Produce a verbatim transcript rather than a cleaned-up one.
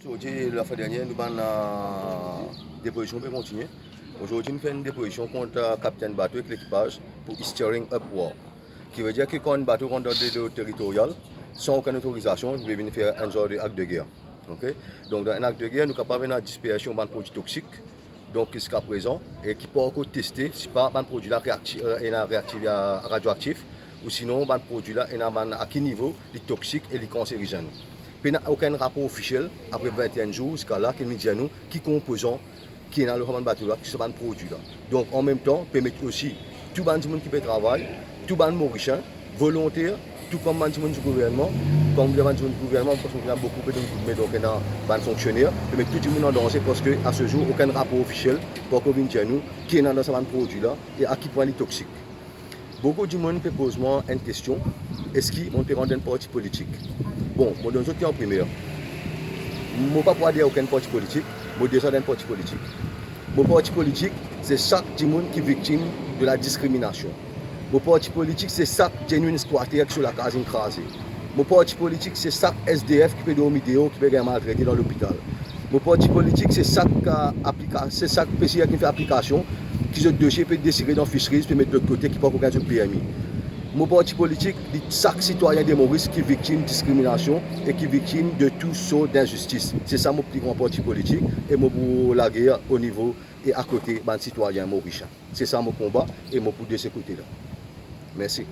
Zordi, lafwa dernie, nou bann, euh, depozision pe kontinie. Zordi, nou fer enn depozision kont, euh, kapitenn bato ek lekipaz pou steering up war. Ki vedir ki kan enn bato rant dan de, de teritorial, san okenn otorizasion, li pe vinn fer enn sort de akt de ger. Ok? Donk, dan enn akt de ger, nou kapav ena dispersion bann prodwi toksik, donk, ziska prezan, e ki pankor teste, si pa bann prodwi la reakti-, euh, ena reaktiv-, euh, radioaktif, ou sinon bann prodwi la ena bann, a ki nivo li toksik e li kanserizenn. Pena okenn rapor ofisiel, apre vinteenn zour ziska la, ki vinn dir nou ki konpozan ki ena lor sa bann bato la, ki sa bann prodwi la. Donk, an mem tan, pe met osi tou bann dimoun ki pe travay, tou bann Morisien, volonter, tou kom bann dimoun di gouvernman, kom bann dimoun di gouvernman, parski ena boukou pe donn koudme, donk ena bann fonksioner, pe met tou dimoun an danze, parski a se zour, okenn rapor ofisiel pankor vinn dir nou ki ena dan sa bann prodwi la e a ki pwin li toksik. Boukou dimoun pe poz mwa enn kestion, eski mo pe rant dan enn parti politik? Bon, mo donn zot li an primer. Mo pa pou ader okenn parti politik, mo deza dan enn parti politik. Mo parti politik, se sak dimoun ki viktim de la diskriminasion. Mo parti politik, se sak genuine squatter ki so lakaz inn kraze. Mo parti politik, se sak S D F ki pe dormi deor, ki pe gagn maltrete dan lopital. Mo parti politik, se sak, euh, aplika-, se sak peseyer ki fer aplikasion, ki zot dosie pe desire dan Fisheries, pe met lot kote, ki pankor gagn zot permi. Mo parti politik, li sak sitwayen de Moris ki viktim diskriminasion e ki viktim de tou sort dinzistis. Se sa mo pli gran parti politik e mo pou lager o nivo e akote bann sitwayen morisien. Se sa mo konba e mo pou de se kote la. Mersi.